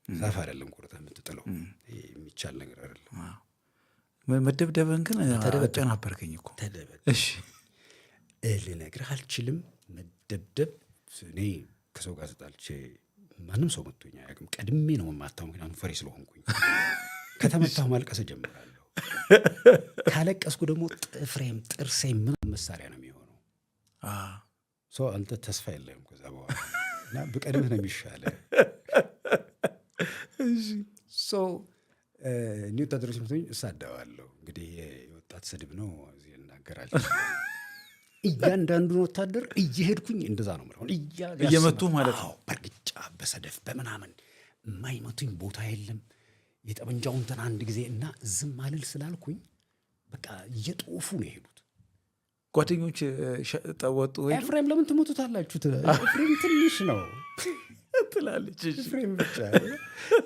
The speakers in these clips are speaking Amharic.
ዛፍ አይደለም ቆርጠህ የምትጥለው፣ ይሄ የሚቻል ነገር አይደለም። መደብደብን ግን አጨናበርከኝ እኮ። ተደበደብ እሺ። ልነግርህ አልችልም። መደብደብ፣ እኔ ከሰው ጋር ተጣልቼ ማንም ሰው መቶኝ አያውቅም። ቀድሜ ነው የማታው፣ ምክንያቱም ፈሪ ስለሆንኩኝ። ከተመታሁ ማልቀስ እጀምራለሁ። ካለቀስኩ ደግሞ ጥፍሬም ጥርሴም ምን መሳሪያ ነው የሚሆነው። So አንተ ተስፋ የለህም ከዛ በኋላ እና ብቀድምህ ነው የሚሻልህ። So እኒህ ወታደሮች መቶኝ እሳደባለሁ። እንግዲህ የወጣት ስድብ ነው፣ እዚህ ልናገር አልችልም። እያንዳንዱን ወታደር እየሄድኩኝ እንደዛ ነው የምለው። እየመቱ ማለት ነው? አዎ፣ በእርግጫ፣ በሰደፍ፣ በምናምን የማይመቱኝ ቦታ የለም። የጠመንጃው እንትን አንድ ጊዜ እና ዝም አልል ስላልኩኝ በቃ እየጦፉ ነው የሄዱት። ጓደኞች ወጡ ሄዱ? ኤፍሬም ለምን ትሞቱታላችሁ? ትላለች። ኤፍሬም ትንሽ ነው ትላለች። እሺ። ኤፍሬም ብቻ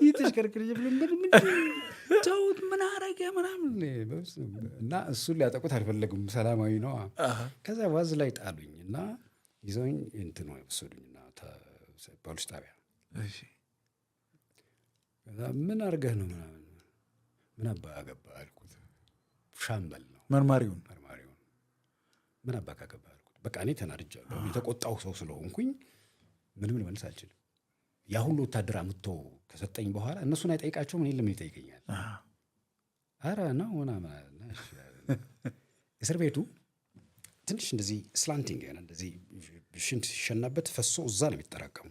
ይተሽከርክር፣ ምን ምን ተውት፣ ምን አረገ ምናምን እና እሱን ሊያጠቁት አልፈለጉም። ሰላማዊ ነው። ከዛ ዋዝ ላይ ጣሉኝ እና ይዘውኝ እንትን ወሰዱኝ እና ፖሊስ ጣቢያ። ከዛ ምን አድርገህ ነው ምናምን፣ ምን አባ አገባ አልኩት። ሻምበል ነው። መርማሪውን? መርማሪውን ምን አባ ካገባ አልኩት። በቃ እኔ ተናድጃለሁ። የተቆጣው ሰው ስለሆንኩኝ ምንም ልመልስ አልችልም። ያ ሁሉ ወታደር አምጥቶ ከሰጠኝ በኋላ እነሱን አይጠይቃቸውም፣ እኔን ለምን ይጠይቀኛል? አረ ነው ምናምን አለና እሺ አለ። እስር ቤቱ ትንሽ እንደዚህ slanting የሆነ፣ እንደዚህ ሽንት ሲሸናበት ፈሶ እዛ ነው የሚጠራቀሙ።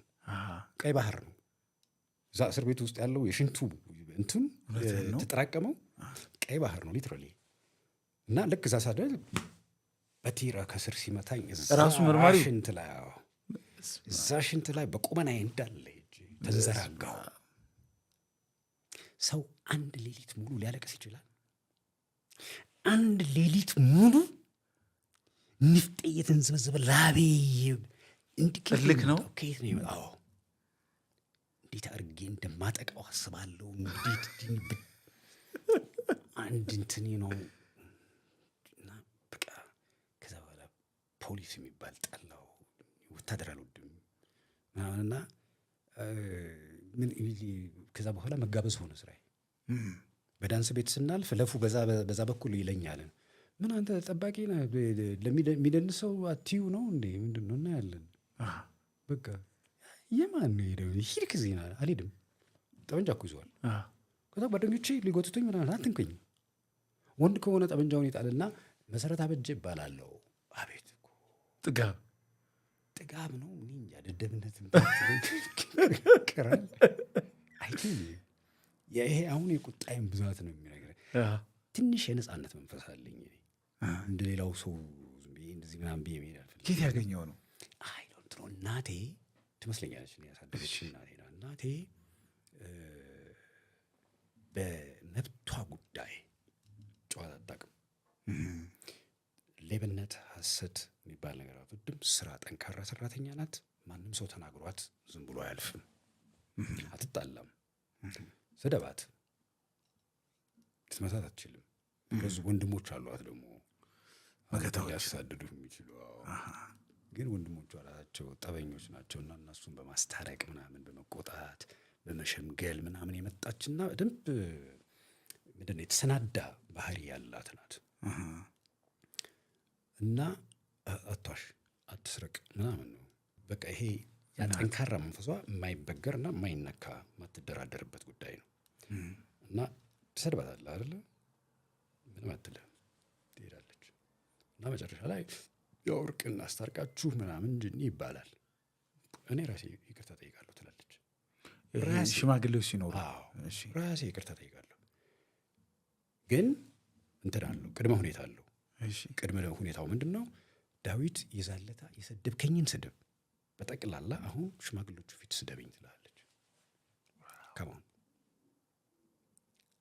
ቀይ ባህር ነው እዛ እስር ቤቱ ውስጥ ያለው የሽንቱ እንትን እውነትህን ነው? የተጠራቀመው ቀይ ባህር ነው literally። እና ልክ እዛ ሳደር በቲራ ከስር ሲመታኝ እዛ ራሱ መርማሪው? ሽንት ላይ፣ አዎ፣ እዛ ሽንት ላይ በቁመናዬ እንዳለ ሄጄ ተንዘራጋሁ። ሰው አንድ ሌሊት ሙሉ ሊያለቅስ ይችላል። አንድ ሌሊት ሙሉ ንፍጤ እየተንዘበዘበ ላቤ እንዲህ ከየት እልክ ነው? የመጣው? ከየት ነው የመጣው? አዎ። እንዴት አድርጌ እንደማጠቃው አስባለሁ። እንዴት አንድ እንትኔ ነው እና በቃ ከዛ በኋላ ፖሊስ የሚባል ጠላው፣ ወታደር አልወድም ምናምንና ምን ከዛ በኋላ መጋበዝ ሆነ ስራዬ። በዳንስ ቤት ስናልፍ ለፉ በዛ በኩል ይለኛል። ምን አንተ ጠባቂ ነህ? ለሚደንሰው አትዩ ነው እንዴ? ምንድን ነው? እናያለን። በቃ የማን ነው ሄደው ሂድ ከዚህ አልሄድም። ጠመንጃ እኮ ይዘዋል። ከዛ ጓደኞቼ ሊጎትቱኝ ምናምን አትንኩኝ። ወንድ ከሆነ ጠመንጃውን ይጣልና መሰረት አበጀ ይባላለሁ። አቤት እኮ ጥጋብ። ጥጋብ ነው። እኔ እንጃ፣ ደደብነት ቅራል። I think ይሄ አሁን የቁጣዬን ብዛት ነው የሚነግረህ። ትንሽ የነፃነት መንፈስ አለኝ እኔ። እንደ ሌላው ሰው ዝም ብዬ እንደዚህ ምናምን ብዬ መሄድ አልፈልግም። ከየት ያገኘው ነው? I don't know፣ እናቴ ትመስለኛለች፣ እኔ ያሳደገችኝ እናቴ ናት። እናቴ በመብቷ ጉዳይ ጨዋታ አታውቅም። ሌብነት፣ ሐሰት የሚባል ነገር አትወድም። ስራ፣ ጠንካራ ሰራተኛ ናት። ማንም ሰው ተናግሯት ዝም ብሎ አያልፍም። አትጣላም። ስደባት፣ ልትመታት አትችልም። ብዙ ወንድሞች አሏት ደግሞ መከታዎች። ሊያሳድዱ የሚችሉ። አዎ። ግን ወንድሞቿ ራሳቸው ጠበኞች ናቸው እና እነሱን በማስታረቅ ምናምን፣ በመቆጣት፣ በመሸምገል ምናምን የመጣችና በደንብ ምንድን ነው የተሰናዳ ባህሪ ያላት ናት። እና አትዋሽ፣ አትስረቅ ምናምን ነው። በቃ ይሄ ያ ጠንካራ መንፈሷ የማይበገር እና የማይነካ፣ የማትደራደርበት ጉዳይ ነው። እና ትሰድባታለህ አይደለ? ምንም አትልህም፣ ትሄዳለች። እና መጨረሻ ላይ ያው እርቅ እናስታርቃችሁ ምናምን ጅኒ ይባላል። እኔ ራሴ ይቅርታ ጠይቃለሁ ትላለች። ይሄ ሽማግሌዎች ሲኖሩ? አዎ፣ ራሴ ይቅርታ ጠይቃለሁ። ግን እንትን አለው፣ ቅድመ ሁኔታ አለው። ቅድመ ሁኔታው ምንድን ነው? ዳዊት የዛለታ የሰደብከኝን ስድብ በጠቅላላ አሁን ሽማግሌዎቹ ፊት ስደበኝ ትላለች። Come on፣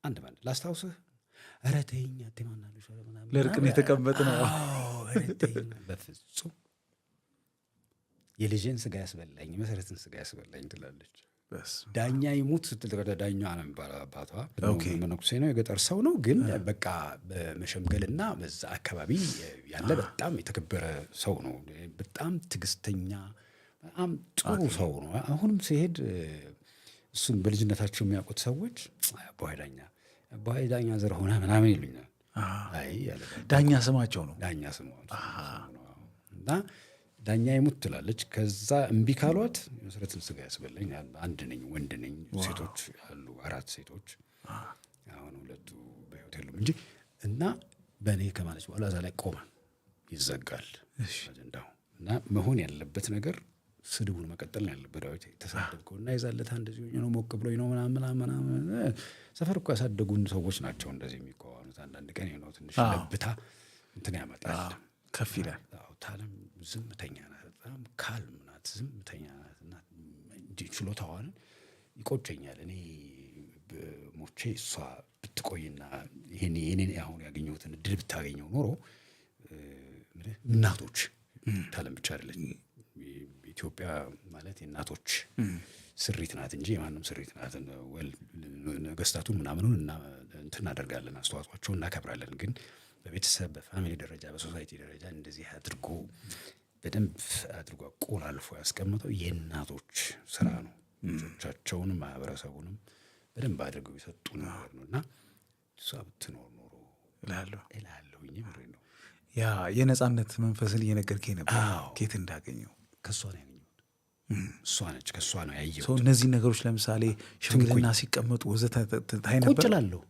አንድ ባንድ ላስታውስህ፣ ኧረ ተይኝ አትማናለሽ፣ ኧረ ምናምን። ለእርቅ ነው የተቀመጥነው። አዎ፣ ኧረ ተይኝ። በፍጹም፣ የልጄን ስጋ ያስበላኝ፣ የመሰረትን ስጋ ያስበላኝ ትላለች። ዳኛ ይሙት ስትል ዳኛ ነው የሚባለው አባቷ። መነኩሴ ነው፣ የገጠር ሰው ነው። ግን በቃ በመሸምገልና በዛ አካባቢ ያለ በጣም የተከበረ ሰው ነው። በጣም ትዕግስተኛ፣ በጣም ጥሩ ሰው ነው። አሁንም ሲሄድ እሱን በልጅነታቸው የሚያውቁት ሰዎች አቦሀይ ዳኛ፣ አቦሀይ ዳኛ ዘር ሆነ ምናምን ይሉኛል። አይ አለ። ዳኛ ስማቸው ነው። ዳኛ ስሙ ነው። እና ዳኛ ይሙት ትላለች። ከዛ እምቢ ካሏት መሰረትን ስጋ ያስበላኝ። አንድ ነኝ፣ ወንድ ነኝ። ሴቶች አሉ፣ አራት ሴቶች፣ አሁን ሁለቱ በህይወት የሉም እንጂ። እና በእኔ ከማለች በኋላ እዛ ላይ ቆመ፣ ይዘጋል አጀንዳው። እና መሆን ያለበት ነገር ስድቡን መቀጠል ነው ያለበት። ዳዊት የተሳደብከው እና የዛለታ እንደዚህ ሆኜ ነው፣ ሞቅ ብሎኝ ነው ምናምን ምናምን ምናምን። ሰፈር እኮ ያሳደጉን ሰዎች ናቸው እንደዚህ የሚቋቋኑት። አንዳንድ ቀን ነው ትንሽ ለብታ እንትን ያመጣል። ከፍ ይላል። አዎ፣ ታለም ዝምተኛ ናት፣ በጣም calm ናት፣ ዝምተኛ ናት። እና እንዲህ ችሎታዋን ይቆጨኛል። እኔ ሞቼ እሷ ብትቆይና ይሄን የኔን አሁን ያገኘሁትን እድል ብታገኘው ኖሮ፣ ምልህ እናቶች፣ ታለም ብቻ አይደለች፣ ኢትዮጵያ ማለት የእናቶች ስሪት ናት እንጂ የማንም ስሪት ናት። Well ነገስታቱን ምናምኑን እንትን እናደርጋለን፣ አስተዋጽኦአቸውን እናከብራለን። ግን በቤተሰብ በ family ደረጃ፣ በ society ደረጃ እንደዚህ አድርጎ በደንብ አድርጎ አቆላልፎ ያስቀምጠው የእናቶች ስራ ነው። ልጆቻቸውንም ማህበረሰቡንም በደንብ አድርገው የሰጡ ነገር ነው። እና እሷ ብትኖር ኖሮ እላለሁ። እላለሁኝ። ምሬን ነው። ያ የነጻነት መንፈስን እየነገርከኝ ነበር። አዎ። ከየት እንዳገኘው። ከእሷ ነው ያገኘሁት። እሷ ነች፣ ከእሷ ነው ያየሁት። ሰው እነዚህ ነገሮች ለምሳሌ ሽምግልና ሲቀመጡ ወዘተ ታይ ነበር። ቁጭ እላለሁ።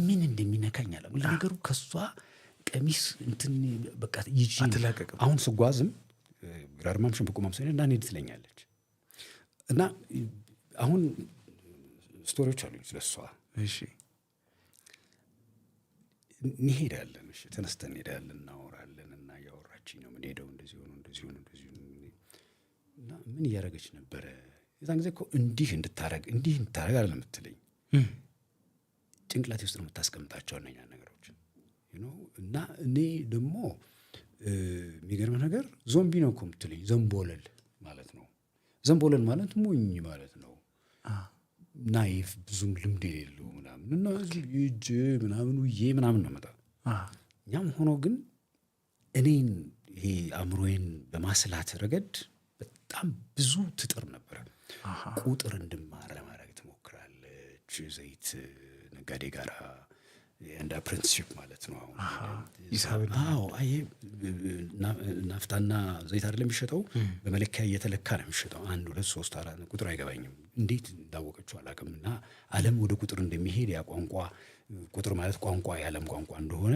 ምን እንደሚነካኝ አላውቅም። ለነገሩ ከእሷ ቀሚስ እንትን በቃ ይዤ አትላቀቅም። አሁን ስጓዝም ግራርማም ሸንበቆማም ስሄድ እና እንሂድ ትለኛለች። እና አሁን story ዎች አሉኝ ስለ እሷ። እንሄዳለን። እሺ ተነስተን እንሄዳለን፣ እናወራለን። እና እያወራችኝ ነው የምንሄደው። እንደዚህ ሆኖ፣ እንደዚህ ሆኖ፣ እንደዚህ ሆኖ። እና ምን እያደረገች ነበረ? የዛን ጊዜ እኮ እንዲህ እንድታረግ እንዲህ እንድታረግ አይደለም የምትለኝ፣ ጭንቅላቴ ውስጥ ነው የምታስቀምጣቸው እነኛ ነገሮች። እና እኔ ደግሞ የሚገርምህ ነገር ዞምቢ ነው እኮ የምትለኝ፣ ዘንቦለል ማለት ነው። ዘንቦለል ማለት ሞኝ ማለት ነው። Naive፣ ብዙም ልምድ የሌለው ምናምን። እና እጅ ምናምን ውዬ ምናምን ነው መጣ። ያም ሆኖ ግን እኔን ይሄ አእምሮዬን በማስላት ረገድ በጣም ብዙ ትጥር ነበረ። ቁጥር እንድማር ለማድረግ ትሞክራለች። ዘይት ነጋዴ ጋራ እንደ apprenticeship ማለት ነው። አሁን ሂሳብ። አዎ፣ አይ ናፍጣና ዘይት አይደለም የሚሸጠው፣ በመለኪያ እየተለካ ነው የሚሸጠው። አንድ፣ ሁለት፣ ሶስት፣ አራት፣ ቁጥር አይገባኝም። እንዴት እንዳወቀችው አላውቅም። እና ዓለም ወደ ቁጥር እንደሚሄድ፣ ያ ቋንቋ ቁጥር ማለት ቋንቋ፣ የዓለም ቋንቋ እንደሆነ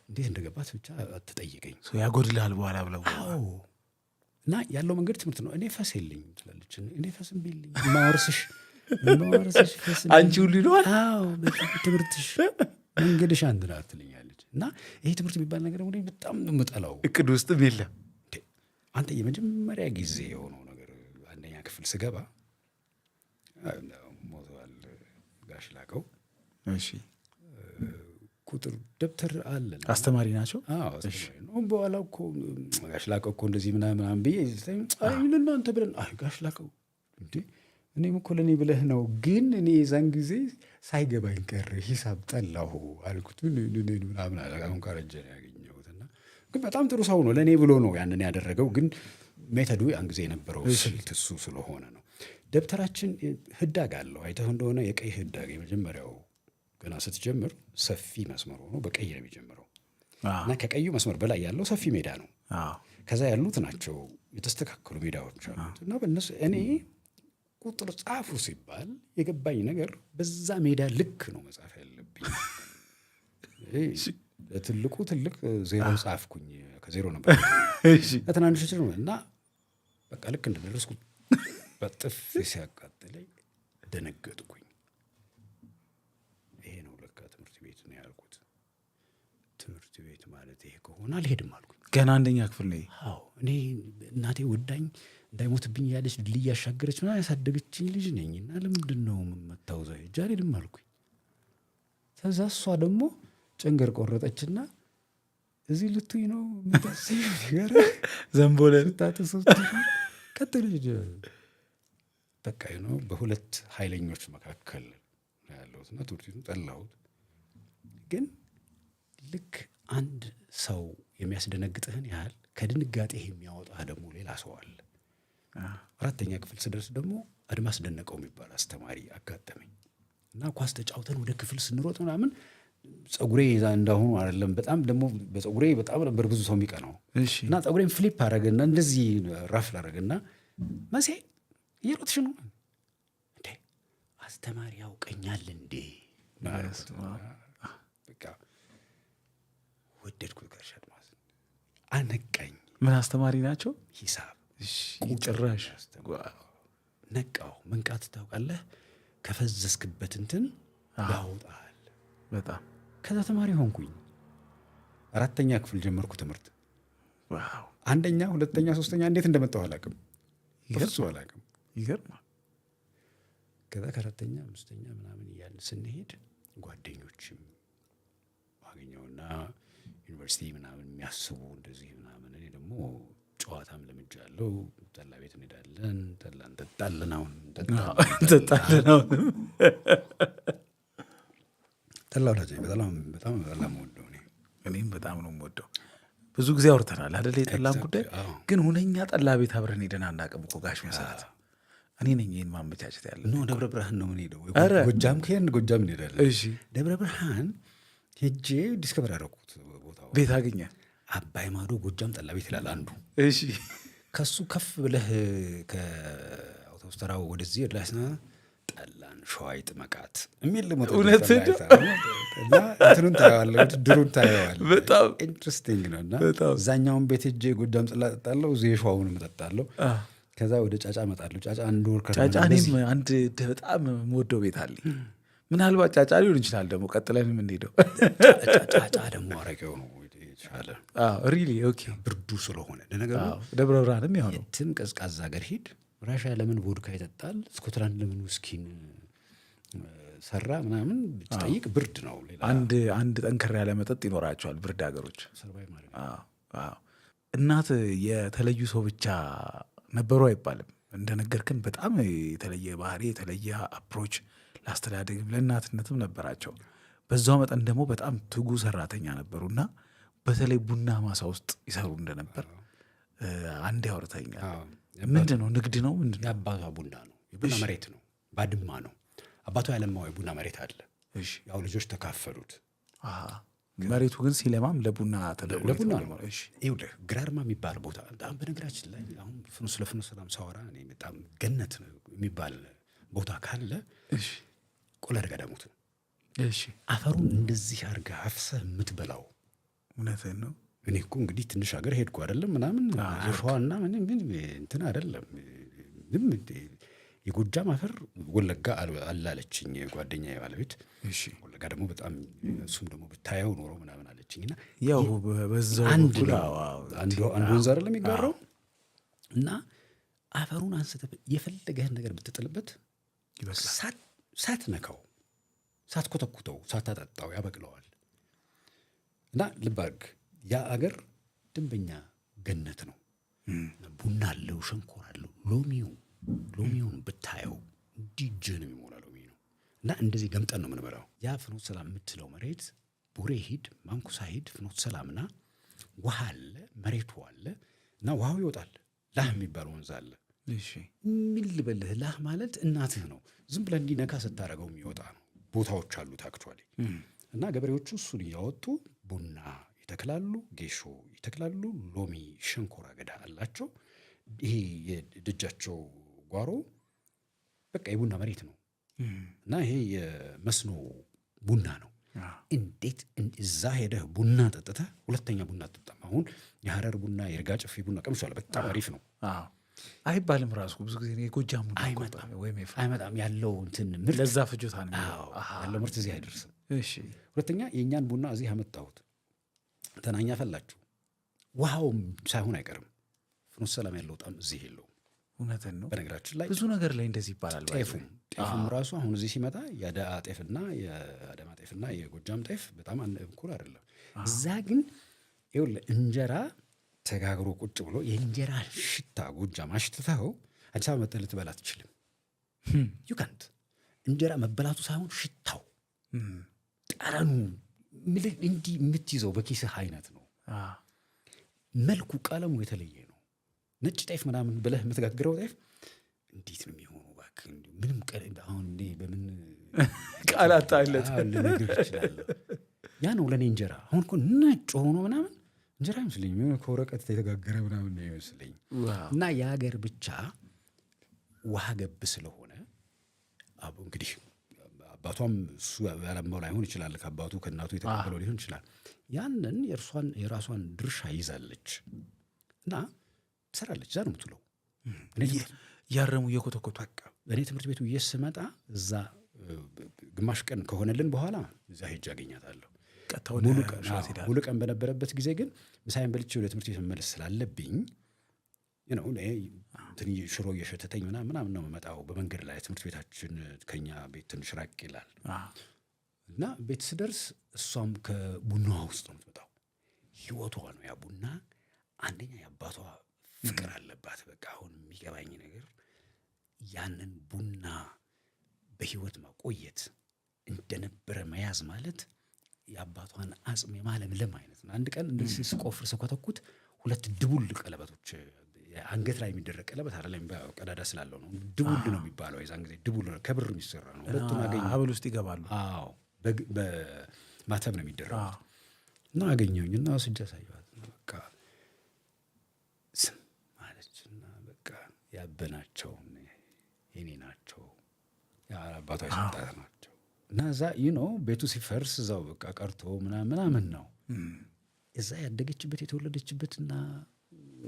እንዴት እንደገባት ብቻ አትጠይቀኝ። ያጎድልሃል በኋላ ብለው። አዎ፣ እና ያለው መንገድ ትምህርት ነው። እኔ ፈስ የለኝም ትላለች። እኔ ፈስ እምቢ የለኝም፣ የማወርስሽ ፈስ እምቢ። አንቺ ሁሉ ይለዋል። አዎ፣ በጣም ትምህርትሽ መንገድሽ አንድ ናት ትለኛለች። እና ይሄ ትምህርት የሚባል ነገር ደግሞ በጣም ነው የምጠላው። እቅድ ውስጥም የለም። እንዴ፣ አንተ የመጀመሪያ ጊዜ የሆነው ነገር አንደኛ ክፍል ስገባ፣ ሞተዋል ጋሽ ላቀው። ቁጥር ደብተር አለ። አስተማሪ ናቸው። አዎ፣ አስተማሪ ነው። በኋላ እኮ ጋሽ ላቀው እኮ እንደዚህ ምናምን ምናምን ብዬ፣ አይ ለእናንተ ብለን፣ አይ ጋሽ ላቀው እንዴ እኔም እኮ ለእኔ ብለህ ነው፣ ግን እኔ የዛን ጊዜ ሳይገባኝ ቀረ፣ ሂሳብ ጠላሁ አልኩት ምናምን አለ። አሁን ካረጀ ነው ያገኘሁት። እና ግን በጣም ጥሩ ሰው ነው። ለእኔ ብሎ ነው ያንን ያደረገው። ግን method ኡ ያን ጊዜ የነበረው ስልት እሱ ስለሆነ ነው። ደብተራችን ህዳግ አለው። አይተህ እንደሆነ የቀይ ህዳግ የመጀመሪያው ገና ስትጀምር ሰፊ መስመር ሆኖ በቀይ ነው የሚጀምረው። እና ከቀዩ መስመር በላይ ያለው ሰፊ ሜዳ ነው። ከዛ ያሉት ናቸው የተስተካከሉ ሜዳዎች አሉት። እና በእነሱ እኔ ቁጥር ጻፉ ሲባል የገባኝ ነገር በዛ ሜዳ ልክ ነው መጻፍ ያለብኝ። ለትልቁ ትልቅ ዜሮ ጻፍኩኝ። ከዜሮ ነበር ለትናንሾች ነው። እና በቃ ልክ እንደደረስኩ በጥፊ ሲያቃጥለኝ ደነገጥኩኝ። ይሄ ነው ለካ ትምህርት ቤት ነው ያልኩት። ትምህርት ቤት ማለት ይሄ ከሆነ አልሄድም አልኩኝ። ገና አንደኛ ክፍል ነው። አዎ፣ እኔ እናቴ ወዳኝ እንዳይሞትብኝ እያለች ድልድይ ያሻገረች ምናምን ያሳደገችኝ ልጅ ነኝ። እና ለምንድን ነው የምመታው? እዛ ሄጄ አልሄድም አልኩኝ። ከዛ እሷ ደግሞ ጨንገር ቆረጠችና እዚህ ልትይ ነው የምታስቢው ነገር ዘንቦለን። ቀጥል። በቃ ነው በሁለት ኃይለኞች መካከል ነው ያለሁት እና ትምህርት ቤቱን ጠላሁት። ግን ልክ አንድ ሰው የሚያስደነግጥህን ያህል ከድንጋጤህ የሚያወጣህ ደግሞ ሌላ ሰው አለ። አራተኛ ክፍል ስደርስ ደግሞ አድማስ ደነቀው የሚባል አስተማሪ አጋጠመኝ እና ኳስ ተጫውተን ወደ ክፍል ስንሮጥ ምናምን ፀጉሬ እንዳሁኑ አይደለም። በጣም ደግሞ በፀጉሬ በጣም ነበር ብዙ ሰው የሚቀናው። እና ፀጉሬን flip አረገና እንደዚህ ruffle አረገና "መሴ፣ እየሮጥሽ ነው እንዴ? አስተማሪ ያውቀኛል እንዴ?" በቃ ወደድኩት። ጋሽ አድማስ አነቃኝ። ምን አስተማሪ ናቸው? ሂሳብ። ጭራሽ። ነቃው። መንቃት ታውቃለህ፣ ከፈዘዝክበት እንትን ያወጣል። በጣም። ከዛ ተማሪ ሆንኩኝ። አራተኛ ክፍል ጀመርኩ ትምህርት። አንደኛ፣ ሁለተኛ፣ ሶስተኛ እንዴት እንደመጣሁ አላውቅም፣ በፍጹም አላውቅም። ይገርማል። ከዛ ከአራተኛ አምስተኛ ምናምን እያልን ስንሄድ ጓደኞችም አገኘውና ዩኒቨርሲቲ ምናምን የሚያስቡ እንደዚህ ምናምን፣ እኔ ደግሞ ጨዋታም ለምጃለሁ። ጠላ ቤት እንሄዳለን፣ ጠላ እንጠጣለን። አሁን እንጠጣለን አሁንም። ጠላ ወዳጅ ነኝ። በጣም በጣም ጠላ የምወደው እኔ። እኔም በጣም ነው የምወደው። ብዙ ጊዜ አውርተናል አይደል? የጠላን ጉዳይ። ግን ሁነኛ ጠላ ቤት አብረን ሄደን አናውቅም እኮ ጋሽ መሰረት። እኔ ነኝ ይህን ማመቻቸት ያለ። No፣ ደብረ ብርሃን ነው የምንሄደው። ጎጃም ከሄድን ጎጃም እንሄዳለን። ደብረ ብርሃን ሄጄ discover ያደረኩት ቦታው ቤት አገኘ። አባይ ማዶ ጎጃም ጠላ ቤት ይላል አንዱ። ከሱ ከፍ ብለህ ከአውቶቡስ ተራው ወደዚህ ወደ ላይ ጠላን ሸዋ ይጥመቃት የሚል እውነት? እና እንትኑን ታየዋለህ፣ ውድድሩን ታየዋለህ። በጣም። Interesting ነው። እና እዛኛውን ቤት ሄጄ ጎጃም ጠላ እጠጣለሁ፣ እዚህ የሸዋውንም እጠጣለሁ። ከዛ ወደ ጫጫ እመጣለሁ። ጫጫ አንድ ወር ጫጫ እኔም አንድ በጣም የምወደው ቤት አለኝ። ምናልባት ጫጫ ሊሆን ይችላል ደግሞ ቀጥለን የምንሄደው። ጫጫ ደግሞ አረቄው ነው የተሻለ። Really? Okay። ብርዱ ስለሆነ ለነገሩ። ደብረ ብርሃንም ያው ነው። የትም ቀዝቃዛ ሀገር ሂድ፣ ራሻ ለምን ቮድካ ይጠጣል፣ ስኮትላንድ ለምን ውስኪን ሰራ ምናምን ብትጠይቅ ብርድ ነው። ሌላ አንድ አንድ ጠንከር ያለ መጠጥ ይኖራቸዋል ብርድ ሀገሮች። Survive ማድረግ። አዎ። እናት የተለዩ ሰው ብቻ ነበሩ አይባልም። እንደነገርክን በጣም የተለየ ባህሪ፣ የተለየ approach ለአስተዳደግም ለእናትነትም ነበራቸው። በዛው መጠን ደግሞ በጣም ትጉ ሰራተኛ ነበሩና በተለይ ቡና ማሳ ውስጥ ይሰሩ እንደነበር አንዴ አውርተኸኛል። ምንድን ነው? ንግድ ነው? ምንድን ነው? የአባቷ ቡና ነው፣ የቡና መሬት ነው፣ ባድማ ነው። አባቷ ያለማው የቡና መሬት አለ። ያው ልጆች ተካፈሉት። መሬቱ ግን ሲለማም ለቡና ተደርጎ ለቡና ነው። ይኸውልህ ግራርማ የሚባል ቦታ በጣም፣ በነገራችን ላይ አሁን ስለ ፍኖተ ሰላም ሳወራ እኔ በጣም ገነት የሚባል ቦታ ካለ ቆላ ደጋ ዳሞት ነው። አፈሩን እንደዚህ አድርገህ አፍሰህ የምትበላው። እውነትህን ነው። እኔ እኮ እንግዲህ ትንሽ ሀገር ሄድኩ አይደለም ምናምን የሸዋና ምን ምን እንትን አይደለም፣ ምንም የጎጃም አፈር ወለጋ አላለችኝ ጓደኛዬ ባለቤት። ወለጋ ደግሞ በጣም እሱም ደግሞ ብታየው ኖሮ ምናምን አለችኝ። እና ያው በዛው አንድ በኩል ነው። አንዱ ወንዝ አይደለም የሚጋራው እና አፈሩን አንስተህ የፈለገህን ነገር ብትጥልበት ይበቅላል። ሳትነካው፣ ሳትኮተኩተው፣ ሳታጠጣው ያበቅለዋል። እና ልብ አድርግ፣ ያ አገር ደንበኛ ገነት ነው። ቡና አለው፣ ሸንኮራ አለው፣ ሎሚውን ብታየው እንዲህ እጅህን የሚሞላ ሎሚ ነው። እና እንደዚህ ገምጠን ነው የምንበላው። ያ ፍኖተ ሰላም የምትለው መሬት ቡሬ ሂድ፣ ማንኩሳ ሂድ፣ ፍኖተ ሰላምና ውሃ አለ፣ መሬቱ አለ እና ውሃው ይወጣል። ላህ የሚባል ወንዝ አለ። ምን ልበልህ፣ ላህ ማለት እናትህ ነው። ዝም ብለህ እንዲነካ ስታደርገው የሚወጣ ነው። ቦታዎች አሉት actually። እና ገበሬዎቹ እሱን እያወጡ ቡና ይተክላሉ፣ ጌሾ ይተክላሉ፣ ሎሚ፣ ሸንኮራ አገዳ አላቸው። ይሄ የደጃቸው ጓሮ በቃ የቡና መሬት ነው እና ይሄ የመስኖ ቡና ነው። እንዴት እዛ ሄደህ ቡና ጠጥተህ ሁለተኛ ቡና አትጠጣም። አሁን የሀረር ቡና፣ የይርጋ ጨፌ ቡና ቀምሻለሁ። በጣም አሪፍ ነው። አዎ። አይባልም ራሱ ብዙ ጊዜ የጎጃም ቡና እኮ አይመጣም። ወይም አይመጣም ያለው እንትን ምርት። ለዛ ፍጆታ ነው የሚውለው። አዎ፣ ያለው ምርት እዚህ አይደርስም። ሁለተኛ የእኛን ቡና እዚህ አመጣሁት፣ ተናኛ ፈላችሁ፣ ውሃውም ሳይሆን አይቀርም። ፍኖተ ሰላም ያለው ጣም እዚህ የለውም። እውነትን ነው። በነገራችን ላይ ብዙ ነገር ላይ እንደዚህ ይባላል። ጤፉም ራሱ አሁን እዚህ ሲመጣ የአዳ ጤፍና የአዳማ ጤፍና የጎጃም ጤፍ በጣም እኩል አይደለም። እዛ ግን ይኸውልህ እንጀራ ተጋግሮ ቁጭ ብሎ የእንጀራ ሽታ ጎጃም አሽትተኸው አዲስ አበባ መጥተህ ልትበላ አትችልም። ዩካንት። እንጀራ መበላቱ ሳይሆን ሽታው፣ ጠረኑ ምልህ እንዲህ የምትይዘው በኪስህ አይነት ነው። መልኩ ቀለሙ የተለየ ነው። ነጭ ጤፍ ምናምን ብለህ የምትጋግረው ጤፍ እንዴት ነው የሚሆነው? እባክህ እንዲሁ ምንም አሁን እንዴ በምን ቃል አጣለት። አዎ፣ ልነግርህ እችላለሁ። ያ ነው ለእኔ እንጀራ። አሁን እኮ ነጭ ሆኖ ምናምን እንጀራ አይመስለኝም። የሆነ ከወረቀት የተጋገረ ምናምን ነው ይመስለኝ። እና የሀገር ብቻ ውሃ ገብ ስለሆነ አቡ እንግዲህ አባቷም እሱ ያለማው ላይሆን ይችላል፣ ከአባቱ ከእናቱ የተቀበለው ሊሆን ይችላል። ያንን የእርሷን የራሷን ድርሻ ይዛለች እና ትሰራለች። እዛ ነው የምትውለው። እኔ እያረሙ እየኮተኮቱ። በቃ እኔ ትምህርት ቤቱ ስመጣ እዛ ግማሽ ቀን ከሆነልን በኋላ እዛ ሄጄ አገኛታለሁ። ቀጥታ ወደ ሙሉ ቀን ሽሮ አዎ፣ ትሄዳለህ። ሙሉ ቀን በነበረበት ጊዜ ግን ምሳዬን በልቼ ወደ ትምህርት ቤት መመለስ ስላለብኝ ነው እኔ እንትን ሽሮ እየሸተተኝ ምናምን ምናምን ነው የምመጣው። በመንገድ ላይ ትምህርት ቤታችን ከኛ ቤት ትንሽ ራቅ ይላል እና ቤት ስደርስ እሷም ከቡናዋ ውስጥ ነው የምትመጣው። ህይወቷ ነው ያ ቡና። አንደኛ የአባቷ ፍቅር አለባት። በቃ አሁን የሚገባኝ ነገር ያንን ቡና በህይወት ማቆየት እንደነበረ መያዝ ማለት የአባቷን አጽም የማለምለም አይነት ነው። አንድ ቀን እንደዚህ ስቆፍር ስኮተኩት ሁለት ድቡል ቀለበቶች፣ አንገት ላይ የሚደረግ ቀለበት አይደለም፣ ቀዳዳ ስላለው ነው። ድቡል ነው የሚባለው። የዛን ጊዜ ድቡል ነው፣ ከብር የሚሰራ ነው። ሁለቱን አገኘሁ። ሀብል ውስጥ ይገባሉ። አዎ፣ በማተብ ነው የሚደረጉት። እና አገኘሁኝ እና ወስጄ አሳየኋት። እና በቃ ዝም አለች እና በቃ ያበናቸው የኔ ናቸው፣ አባቷ የሰጣት ናቸው። እና እዛ ቤቱ ሲፈርስ እዛው በቃ ቀርቶ ምናምን ምናምን ነው። እዛ ያደገችበት የተወለደችበትና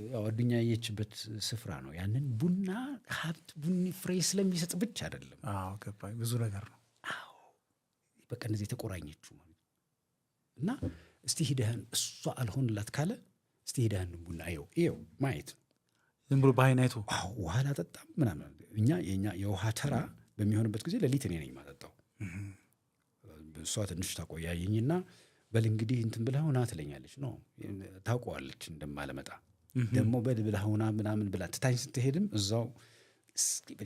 ያው አዱኛ ያየችበት ስፍራ ነው። ያንን ቡና ሀብት ቡኒ ፍሬ ስለሚሰጥ ብቻ አይደለም። አዎ ገባኝ። ብዙ ነገር ነው። አዎ፣ በቃ እነዚህ የተቆራኘችው ማለት እና እስቲ ሂደህን እሷ አልሆንላት ካለ እስቲ ሂደህን ቡና ይኸው ይኸው ማየት ነው። ዝም ብሎ በአይን አይቶ። አዎ፣ ውሃ ላጠጣም ምናምን። እኛ የኛ የውሃ ተራ በሚሆንበት ጊዜ ሌሊት እኔ ነኝ የማጠጣው። እሷ ትንሽ ታቆያየኝና በል እንግዲህ እንትን ብለህ ና ትለኛለች። No፣ ታውቀዋለች እንደማለመጣ። ደግሞ በል ብለህ ና ምናምን ብላ ትታኝ ስትሄድም እዛው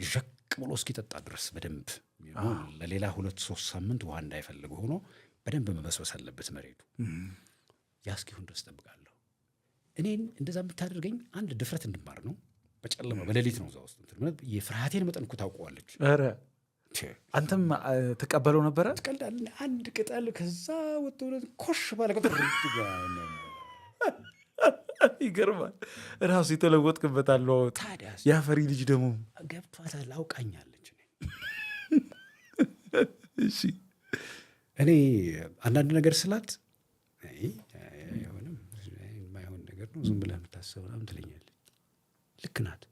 ዠቅ ብሎ እስኪጠጣ ድረስ በደንብ ለሌላ 2-3 ሳምንት ውሃ እንዳይፈልግ ሆኖ በደንብ መበስበስ አለበት መሬቱ። ያ እስኪሆን ድረስ እጠብቃለሁ። እኔን እንደዛ የምታደርገኝ አንድ ድፍረት እንድማር ነው። በጨለማ በሌሊት ነው እዛ ውስጥ እንትን ማለት የፍርሃቴን መጠን እኮ ታውቀዋለች። ኧረ አንተም ተቀበለው ነበረ? ትቀልዳለህ። አንድ ቅጠል ከዛ ወጥቶ ኮሽ ባለ ቁጥር ይገርማል። ራሱ የተለወጥክበት አለዋወጥ። ታዲያስ። የአፈሪ ልጅ ደግሞ ገብቷታል፣ አውቃኛለች። እሺ። እኔ አንዳንድ ነገር ስላት አይ አይሆንም፣ የማይሆን ነገር ነው ዝም ብለህ የምታስበው ምናምን ትለኛለች። ልክ ናት።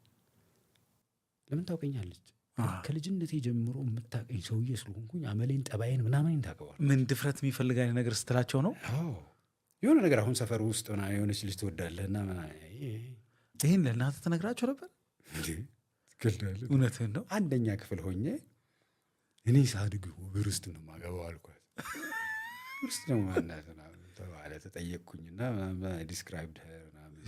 ለምን ታውቀኛለች? ከልጅነቴ ጀምሮ የምታውቀኝ ሰውዬ ስለሆንኩኝ አመሌን፣ ጠባዬን ምናምን ታውቀዋል። ምን ድፍረት የሚፈልግ አይነት ነገር ስትላቸው ነው? አዎ፣ የሆነ ነገር አሁን ሰፈር ውስጥ ምናምን የሆነች ልጅ ትወዳለህ እና ምናምን ይህን ለእናትህ ትነግራቸው ነበር? እንዴ ትቀልዳለህ? እውነትህን ነው። አንደኛ ክፍል ሆኜ እኔ ሳድግ ብርስት ነው የማገባው አልኳት። ብርስት ነው ማናት ምናምን ተባለ። ተጠየቅኩኝና described ምናምን።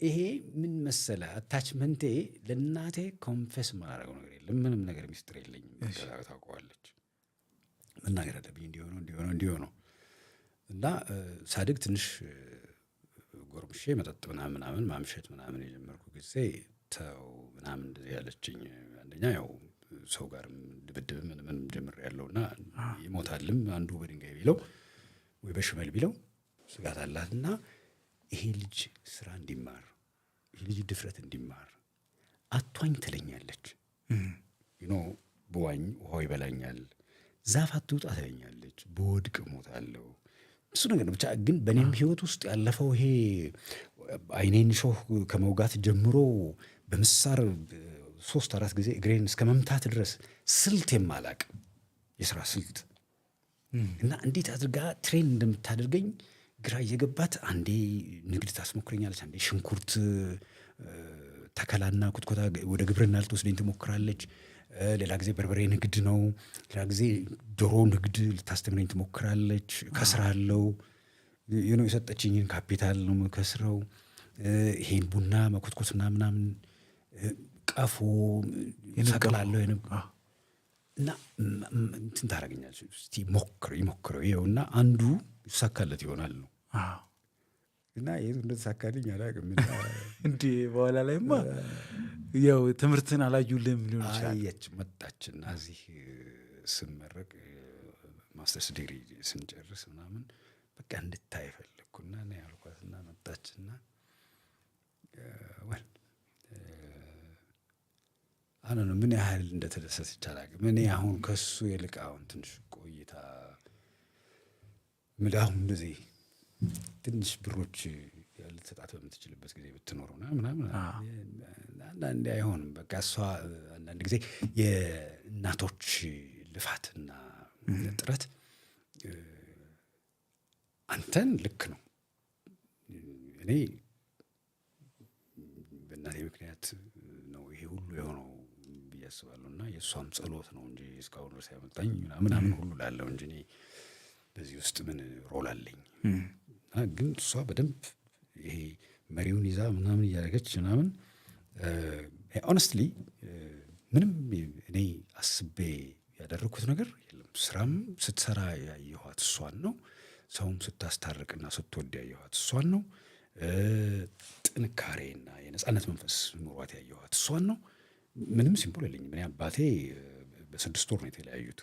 ይሄ ምን መሰለህ attachment ኤ ለእናቴ confess የማላደርገው ነገር የለም። ምንም ነገር ሚስጥር የለኝም። በቃ ታውቀዋለች። መናገር አለብኝ እንዲሆነው እንዲሆነው እንዲሆነው እና ሳድግ ትንሽ ጎርምሼ መጠጥ ምናምን ምናምን ማምሸት ምናምን የጀመርኩ ጊዜ ተው ምናምን እንደዚህ ያለችኝ። አንደኛ ያው ሰው ጋርም ድብድብ ምን ምን ጀምሬያለሁ እና ይሞታልም አንዱ በድንጋይ ቢለው ወይ በሽመል ቢለው ስጋት አላትና ይሄ ልጅ ስራ እንዲማር፣ ይሄ ልጅ ድፍረት እንዲማር አትዋኝ ትለኛለች። ብዋኝ ውሃው ይበላኛል። ዛፍ አትውጣ ትለኛለች። ብወድቅ እሞታለሁ። እሱ ነገር ነው። ብቻ ግን በእኔም ህይወት ውስጥ ያለፈው ይሄ አይኔን ሾህ ከመውጋት ጀምሮ በምሳር 3-4 ጊዜ እግሬን እስከ መምታት ድረስ ስልት የማላቅ የስራ ስልት እና እንዴት አድርጋ train እንደምታደርገኝ ግራ እየገባት አንዴ ንግድ ታስሞክረኛለች፣ አንዴ ሽንኩርት ተከላና ኩትኮታ ወደ ግብርና ልትወስደኝ ትሞክራለች። ሌላ ጊዜ በርበሬ ንግድ ነው። ሌላ ጊዜ ዶሮ ንግድ ልታስተምረኝ ትሞክራለች። ከስራለው የሰጠችኝን ካፒታል ነው የምከስረው። ይሄን ቡና መኮትኮት ምናምን ቀፎ ሰቅላለሁ እና እንትን ታደርገኛለች። እስቲ ሞክረው ይሞክረው ይኸውና አንዱ ይሳካለት ይሆናል ነው። እና የቱ እንደተሳካልኝ አላውቅም። እንዴ፣ በኋላ ላይማ ያው ትምህርትን አላዩልህም ሊሆን ይችላል። አየች፣ መጣችና እዚህ ስመረቅ፣ masters degree ስንጨርስ ምናምን በቃ እንድታይ ፈለግኩና እኔ ያልኳትና መጣችና well፣ አነ ነው ምን ያህል እንደተደሰተች አላውቅም። እኔ አሁን ከሱ ይልቅ አሁን ትንሽ ቆይታ ምን አሁን እንደዚህ ትንሽ ብሮች ልትሰጣት በምትችልበት ጊዜ ብትኖረው ምናምን፣ አንዳንዴ አይሆንም። በቃ እሷ አንዳንድ ጊዜ የእናቶች ልፋትና ጥረት አንተን ልክ ነው። እኔ በእናቴ ምክንያት ነው ይሄ ሁሉ የሆነው ብዬ አስባለሁ። እና የእሷም ጸሎት ነው እንጂ እስካሁን ድረስ ያመጣኝ ምናምን ሁሉ ላለው እንጂ እኔ በዚህ ውስጥ ምን role አለኝ? ግን እሷ በደንብ ይሄ መሪውን ይዛ ምናምን እያደረገች ምናምን፣ honestly ምንም እኔ አስቤ ያደረግኩት ነገር የለም። ስራም ስትሰራ ያየኋት እሷን ነው። ሰውም ስታስታርቅና ስትወድ ያየኋት እሷን ነው። ጥንካሬና የነጻነት መንፈስ ኑሯት ያየኋት እሷን ነው። ምንም symbol የለኝም። እኔ አባቴ በ6 ወር ነው የተለያዩት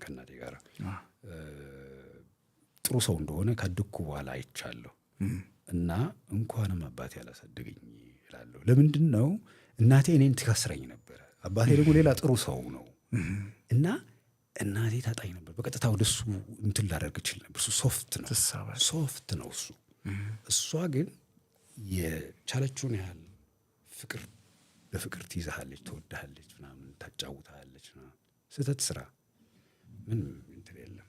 ከእናቴ ጋር። ጥሩ ሰው እንደሆነ ካደግኩ በኋላ አይቻለሁ። እና እንኳንም አባቴ አላሳደገኝ እላለሁ። ለምንድን ነው? እናቴ እኔን ትከስረኝ ነበረ። አባቴ ደግሞ ሌላ ጥሩ ሰው ነው እና እናቴ ታጣኝ ነበር። በቀጥታ ወደ እሱ እንትን ላደርግ እችል ነበር። እሱ soft ነው፣ soft ነው እሱ። እሷ ግን የቻለችውን ያህል ፍቅር በፍቅር ትይዝሃለች፣ ትወድሃለች፣ ምናምን ታጫውትሃለች። ስህተት ስራ ምንም እንትን የለም።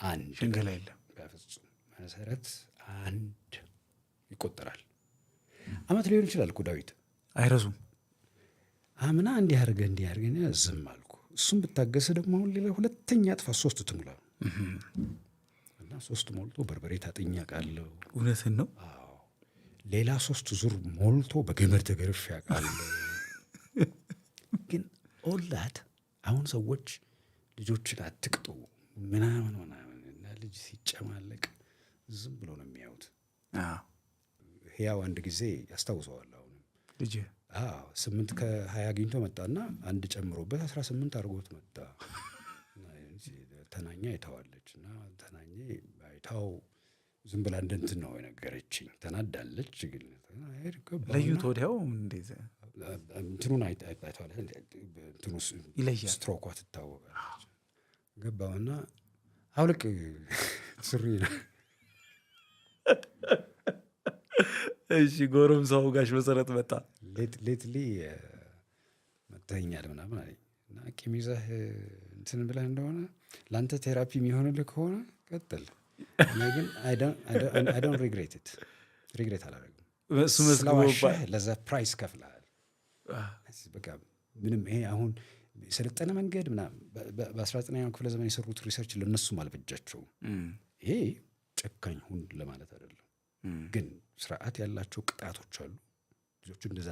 አንድ ሽንገላ የለም። በፍጹም። መሰረት አንድ ይቆጠራል። አመት ሊሆን ይችላል እኮ ዳዊት። አይረሱም። አምና እንዲህ አድርገህ እንዲህ አድርገህ ዝም አልኩ። እሱም ብታገስ ደግሞ አሁን ሌላ ሁለተኛ ጥፋት ሶስት ትሙላ እና ሶስት ሞልቶ በርበሬ ታጥኛ ቃለሁ። እውነትን ነው። አዎ፣ ሌላ ሶስት ዙር ሞልቶ በገመድ ተገርፌ አውቃለሁ። ግን all that አሁን ሰዎች ልጆችን አትቅጡ ምናምን ምናምን እና ልጅ ሲጨማለቅ ዝም ብሎ ነው የሚያዩት። ህያው አንድ ጊዜ ያስታውሰዋል። አሁንም ልጅ 8 ከ20 አግኝቶ መጣና አንድ ጨምሮበት 18 አድርጎት መጣ። ተናኛ አይተዋለች እና ተናኜ አይታው ዝም ብላ እንደ እንትን ነው የነገረችኝ። ተናዳለች ግን ለዩት ወዲያው እንዴት እንትኑን አይተዋለች። እንትኑ ይለያል። ስትሮኳ ትታወቃለች። ገባውና አውልቅ ሱሪ ነው። እሺ፣ ጎረምሳው ጋሽ መሰረት መጣ። Lately መተኛል ምናምን አለኝ እና ቂም ይዘህ እንትን ብለህ እንደሆነ ለአንተ therapy የሚሆንልህ ከሆነ ቀጥል። እኔ ግን I don't regret it፣ regret አላደርግም። እሱ መዝግቦ ስለዋሸህ ለዛ price ከፍለሃል። በቃ ምንም ይሄ አሁን የሰለጠነ መንገድ ምናምን በ19ኛው ክፍለ ዘመን የሰሩት research ለእነሱም አልበጃቸውም። ይሄ ጨካኝ ሁን ለማለት አይደለም፣ ግን ስርዓት ያላቸው ቅጣቶች አሉ። ልጆቹ እንደዛ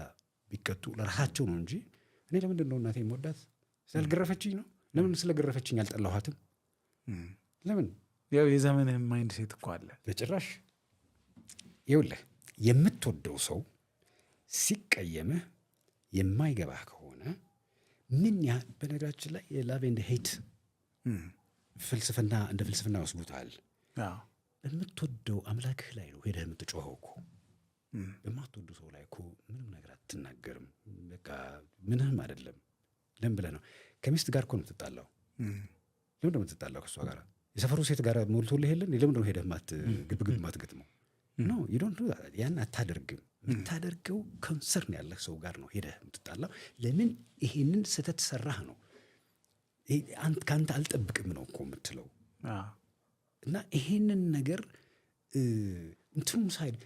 ቢቀጡ ለራሳቸው ነው እንጂ እኔ ለምንድን ነው እናቴ የምወዳት? ስላልገረፈችኝ ነው። ለምን ስለገረፈችኝ አልጠላኋትም? ለምን? ያው የዘመንህ mindset እኮ አለ። በጭራሽ። ይኸውልህ፣ የምትወደው ሰው ሲቀየምህ የማይገባህ ከሆነ ምን ያህል፣ በነገራችን ላይ የ love and hate ፍልስፍና እንደ ፍልስፍና ይወስዱታል። በምትወደው አምላክህ ላይ ነው ሄደህ የምትጮኸው እኮ። በማትወደው ሰው ላይ እኮ ምንም ነገር አትናገርም። በቃ ምንህም አይደለም። ለምን ብለህ ነው? ከሚስት ጋር እኮ ነው የምትጣላው። ለምን ነው የምትጣላው ከእሷ ጋር? የሰፈሩ ሴት ጋር ሞልቶልህ የለን? ለምንድን ነው ሄደህ ግብግብ ማትገጥመው? No, you don't do that። ያን አታደርግም። የምታደርገው concern ያለህ ሰው ጋር ነው ሄደህ የምትጣላው። ለምን ይሄንን ስህተት ሰራህ ነው። ከአንተ አልጠብቅም ነው እኮ የምትለው። እና ይሄንን ነገር እንትኑ side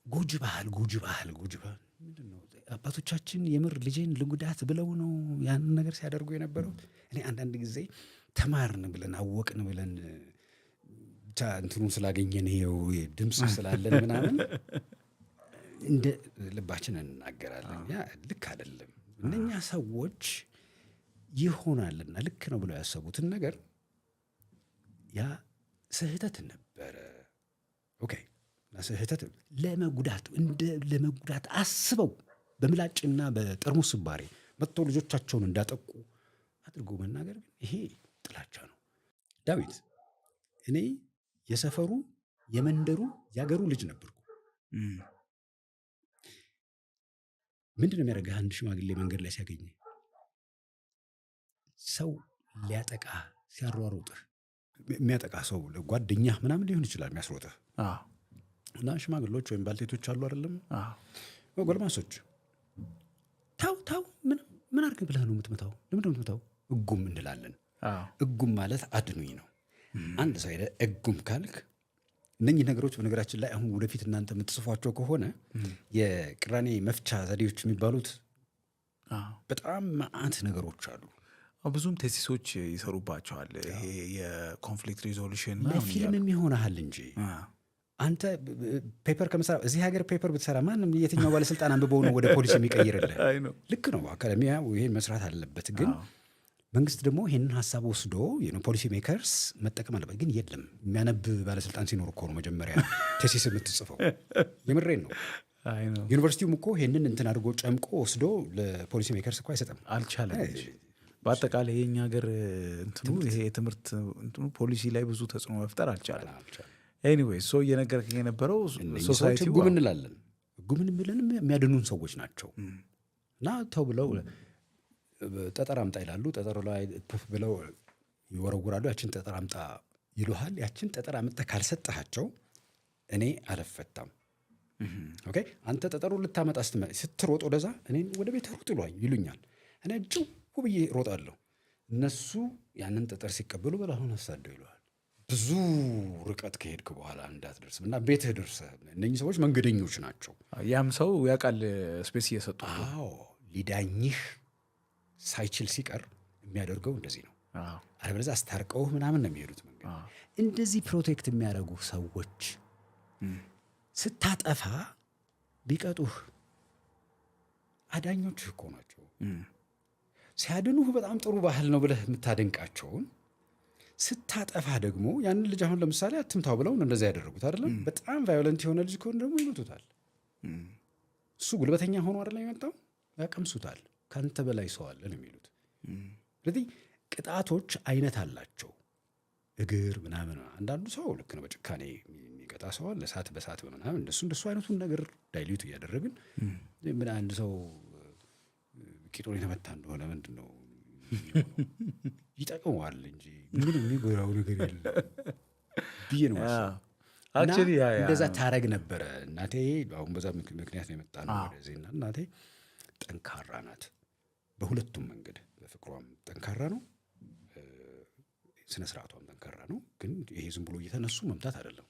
ጎጂ ባህል፣ ጎጂ ባህል፣ ጎጂ ባህል ምንድን ነው? አባቶቻችን የምር ልጄን ልጉዳት ብለው ነው ያንን ነገር ሲያደርጉ የነበረው? እኔ አንዳንድ ጊዜ ተማርን ብለን፣ አወቅን ብለን፣ ብቻ እንትኑን ስላገኘን፣ ይኸው ድምፅ ስላለን ምናምን እንደ ልባችን እንናገራለን። ያ ልክ አይደለም። እነኛ ሰዎች ይሆናልና ልክ ነው ብለው ያሰቡትን ነገር ያ ስህተት ነበረ። Okay። ስህተት ለመጉዳት፣ እንደ ለመጉዳት አስበው በምላጭና በጠርሙስ ስባሪ መጥተው ልጆቻቸውን እንዳጠቁ አድርጎ መናገር ግን ይሄ ጥላቻ ነው። ዳዊት፣ እኔ የሰፈሩ፣ የመንደሩ፣ የአገሩ ልጅ ነበርኩ። ምንድን ነው የሚያደርግህ? አንድ ሽማግሌ መንገድ ላይ ሲያገኝ፣ ሰው ሊያጠቃ ሲያሯሩጥህ፣ የሚያጠቃ ሰው ጓደኛህ ምናምን ሊሆን ይችላል የሚያስሮጥህ። እና ሽማግሌዎች ወይም ባልቴቶች አሉ አይደለም፣ ጎልማሶች፣ ታው ታው፣ ምን ምን አድርግ ብለህ ነው የምትመታው? ለምንድን ነው የምትመታው? እጉም እንላለን። እጉም ማለት አድኑኝ ነው። አንድ ሰው ሄደህ እጉም ካልክ፣ እነኚህ ነገሮች በነገራችን ላይ አሁን ወደፊት እናንተ የምትጽፏቸው ከሆነ የቅራኔ መፍቻ ዘዴዎች የሚባሉት በጣም መዓት ነገሮች አሉ። ብዙም thesis ኦች ይሰሩባቸዋል። ይሄ የ conflict resolution። ለፊልምም ይሆናል እንጂ አንተ paper ከምሰራ፣ እዚህ ሀገር paper ብትሰራ ማንም የትኛው ባለስልጣን አንብበው ነው ወደ ፖሊሲ የሚቀይርልህ? ልክ ነው፣ academia ይሄን መስራት አለበት። ግን መንግስት ደግሞ ይሄንን ሀሳብ ወስዶ policy makers መጠቀም አለበት። ግን የለም፣ የሚያነብ ባለስልጣን ሲኖር እኮ ነው መጀመሪያ thesis የምትጽፈው። የምሬን ነው። ዩኒቨርሲቲውም እኮ ይሄንን እንትን አድርጎ ጨምቆ ወስዶ ለ policy makers እኮ አይሰጥም። አልቻለም። በአጠቃላይ የኛ ሀገር እንትኑ ይሄ የትምህርት እንትኑ ፖሊሲ ላይ ብዙ ተጽዕኖ መፍጠር አልቻለም። Anyway, so እየነገርከኝ የነበረው society ው እጉም እንላለን። እጉም ብለን የሚያድኑን ሰዎች ናቸው። እና ተው ብለው ጠጠር አምጣ ይላሉ። ጠጠሩ ላይ ፕፍ ብለው ይወረውራሉ። ያችን ጠጠር አምጣ ይሉሃል። ያችን ጠጠር አምጥተህ ካልሰጠሃቸው እኔ አልፈታም። Okay፣ አንተ ጠጠሩ ልታመጣ ስትሮጥ ወደዛ እኔን ወደ ቤት ሩጥ ይሉኛል። እኔ ጭው ብዬ እሮጣለሁ። እነሱ ያንን ጠጠር ሲቀበሉ በል አሁን አሳደው ይሉሃል። ብዙ ርቀት ከሄድክ በኋላ እንዳትደርስ እና ቤትህ ደርሰህ፣ እነኚህ ሰዎች መንገደኞች ናቸው። ያም ሰው ያውቃል space እየሰጡ። አዎ፣ ሊዳኝህ ሳይችል ሲቀር የሚያደርገው እንደዚህ ነው። አለበለዚያ አስታርቀውህ ምናምን ነው የሚሄዱት መንገድ። እንደዚህ protect የሚያደርጉ ሰዎች ስታጠፋ ቢቀጡህ አዳኞችህ እኮ ናቸው። ሲያድኑህ በጣም ጥሩ ባህል ነው ብለህ የምታደንቃቸውን፣ ስታጠፋ ደግሞ ያንን ልጅ አሁን ለምሳሌ አትምታው ብለው እንደዚያ ያደረጉት አይደለም። በጣም violent የሆነ ልጅ ከሆነ ደግሞ ይመቱታል። እሱ ጉልበተኛ ሆኖ አይደለም የመጣው፣ ያቀምሱታል። ከአንተ በላይ ሰው አለ ነው የሚሉት። ስለዚህ ቅጣቶች አይነት አላቸው። እግር ምናምን፣ አንዳንዱ ሰው ልክ ነው፣ በጭካኔ የሚቀጣ ሰው አለ። እሳት በእሳት በምናምን፣ እንደሱ አይነቱን ነገር dilute እያደረግን፣ ምን አንድ ሰው ቂጡን የተመታ እንደሆነ ምንድን ነው፣ ይጠቅመዋል እንጂ ምን የሚጎዳው ነገር የለም ብዬ ነው የማስበው። እንደዛ ታረግ ነበረ እናቴ። አሁን በዛ ምክንያት ነው የመጣ ነው ወደዚህ። እና እናቴ ጠንካራ ናት በሁለቱም መንገድ፣ በፍቅሯም ጠንካራ ነው፣ ስነ ስርዓቷም ጠንካራ ነው። ግን ይሄ ዝም ብሎ እየተነሱ መምታት አይደለም።